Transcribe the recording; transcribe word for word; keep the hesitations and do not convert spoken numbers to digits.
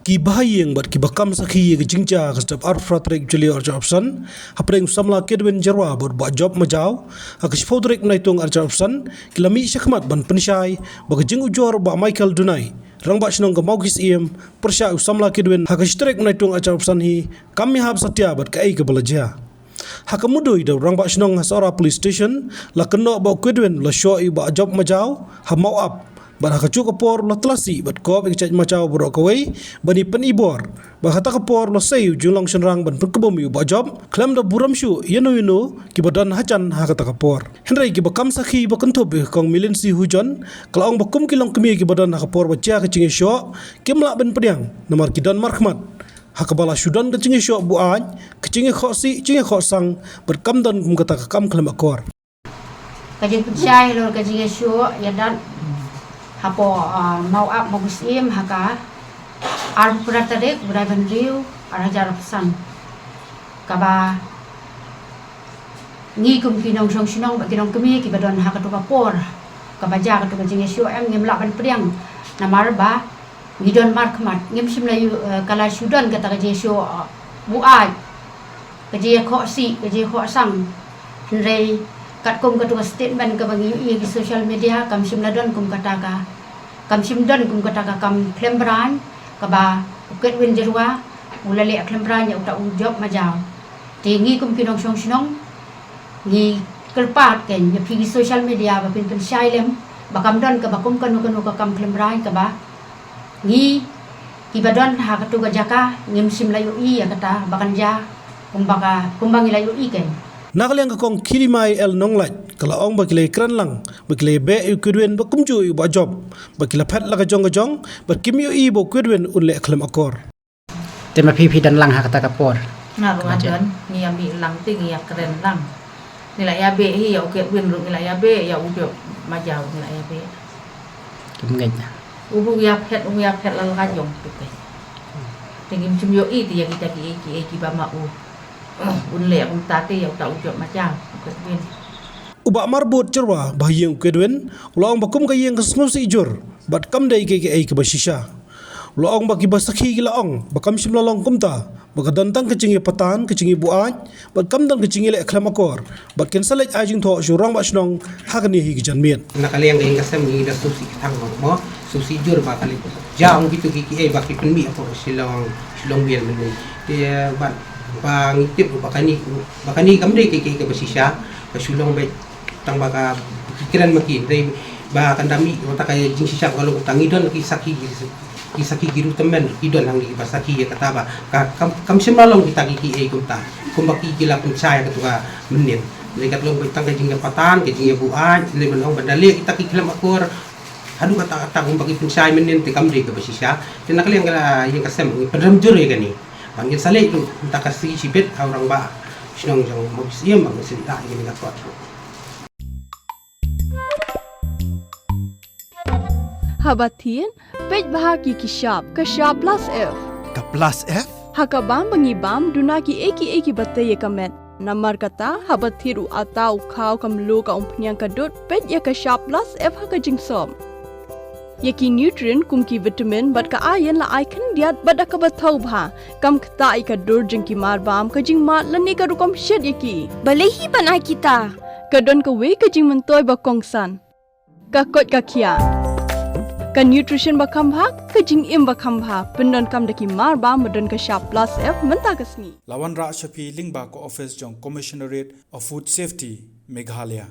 Ki bahaïing bad ki bakam sakhi ïa ka jingjia ka step arphew phra tarik Juli arhajar arphew san, hapdeng u samla Kedwin Jyrwa bad u Bah Job Majaw, ha ka shiphew tarik Naitung arhajar arphew san, ki la mih shakhmat ban pynshai ba ka jingujor u Bah Michael Dunai, Rangbah Shnong ka Mawkisiem, pyrshah u samla Kedwin ha ka shi tarik Naitung arhajar arphew san hi, kam ïahap satia bad kaei kaba la jia. Ha ka mudui da u Rangbah Shnong ha Sohra Police Station, la kynnoh ba u Kedwin u la shoh ïa u Bah Job Majaw ha Mawap, bad ha kajuh ka por u la tlasih bad kop ïa ka Jait Majaw baroh kawei ban ïa pynibor. Bad ha kata ka por u la sei u jinglong shynrang ban pynkhlaiñ ïa u Bah Job, khlem da burom shuh ïano ïano kiba don hajan ha kata ka por. Hynrei ki bakam sakhi ba kynthup ïa ka Kong Milency Hujon, ka la ong ba kum ki longkmie kiba don ha ka por ba jia ka jingïashoh, kim lah ban pdiang namar ki don markhmat, ha kaba la shu don ka jingïashoh buaid, ka jingïakhohsih, jingïakhohsang, bad kam don kum kata ka kam khlem akor. Ka jingpynshai halor ka jingïashoh ïadat hapoh, ah, Mawap Mawkisiem ha ka arphew phra tarik u bnai ba hynriew arhajar arphew san, kaba ngi kum ki nongshong shnong bad ki nongkmie kiba don ha kato ka por kaba jia kato ka jingïashoh, em, ngim lah ban pdiang namar ba ngi don markhmat, ngim shym la ïoh, eh, ka la shu don kata ka jingïashoh, eh, buaid, ka jingïakhohsih, ka jingïakhohsang. Hynrei katkum kato ka statement kaba ngi ïohi ha ki social media, kam shym la don kum kata ka, kam shym don kum kata ka kam khlem briew, kaba u Kedwin Jyrwa u la leh khlem briew ïa uta u Job Majaw. Te ngi kum ki nongshong shnong ngi kyrpad kein ïa phi ki social media ba phin pynshai lem ba kam don kaba kum kano kano ka kam khlem briew kaba ngi kiba don ha kato ka jaka ngim shym la ïohi ïa kata ba kan jia kumba ka, kumba ngi la ïohi kein. Na ka liang ka Kong Khiriatmai L Nonglait, ka la ong ba ki la ïakren lang, ba ki la ïabeh ïa u Kedwin bad kumjuh ïa u Bah Job, ba ki la phet la ka jong ka jong, bad kim ïohi ba u Kedwin un leh khlem akor. Te ma phi phi don lang ha kata ka por? Nga ruh nga don, ngi ïa mih lang te ngi ïakren lang. Ngi la ïabeh hi ïa u Kedwin ruh ngi la ïabeh, ïa u Job Majaw ngi la ïabeh. Kim ngeit na. U ruh u ïaphet, u ïaphet la la ka jong tu te. Te ngim shym ïohi te ïa kita kiei kiei kiba ma u. Un leh kumta te ïa uta u Job Majaw, u Kedwin. U Bah Marbud Jyrwa, bahaïing u Kedwin, u la ong ba kum ka ïing ka sngewsih jur, bad kam dei kaei kaei kaba shisha. U la ong ba kiba sakhi ki la ong ba kam shym la long kumta, ba ka don tang ka jingïapatan, ka jingïabuaid, bad kam don ka jingïaleh khlem akor, bad kin sa leit ai jingthoh sha u Rangbah Shnong ha kane hi ka janmiet. Na ka liang ka ïing ka sem ngi la sngewsih tang mo, sngewsih jur ba ka leit jia ong kitu ki kiei ba ki pynmih hapoh Shillong, Shillong Bial mynne. Te bad ba ngi tip ba kane, ba kane kam dei kaei kaei kaba shisha, ba shu long ba tang ba ka ki kren ma ki, hynrei ba kan da mih kata ka jingshisha ka long, tang ngi don ki sakhi, ki sakhi ki ruh tymmen ki don hangne kiba sakhi ïa kata ba ka kam, kam shym la long kita ki kiei kumta, kumba ki, ki la pynshai ha katu ka mynnin. Hynrei ka long ba tang ka jingïapatan, ka jingïabuaid, hynrei ban ong ban da leh kita ki khlem akor haduh katta katta kumba ki pynshai mynnin te kam dei kaba shisha. Te na ka liang ka ïing ka sem ngi pynrem jur ïa kane. Ba ngin sa leit ruh mynta ka sngi shibit ha u Rangbah Shnong jong Mawkisiem ba ngin sa leit ïa kane ka kot ruh. Haba thied, peit bha ki ki shap, ka shap plus F. Ka plus F? Ha ka bam ba ngi bam, duna kiei kiei kiba tei ïa ka met. Namar kata, haba thied u atta, u khaw, ka mluh, ka umphniang, ka dud, peit ïa ka shap plus F ha ka jingsop. Ïa ki nutrient kum ki vitamin bad ka iron la ai khyndiat bad da kaba thaw bha. Kam ktah ïa ka dur jong ki mar bam, ka jingmad lane ka rukom shet ïa ki. Balei hi ban ai kita? Ka don kawei ka jingmyntoi ba kongsan. Ka koit ka khiah. Ka nutrition ba kham bha, ka jingim ba kham bha, pyndonkam da ki mar bam ba don ka shap plus F mynta ka sngi. La wanrah sha phi lyngba ka office jong Commissionerate of Food Safety, Meghalaya.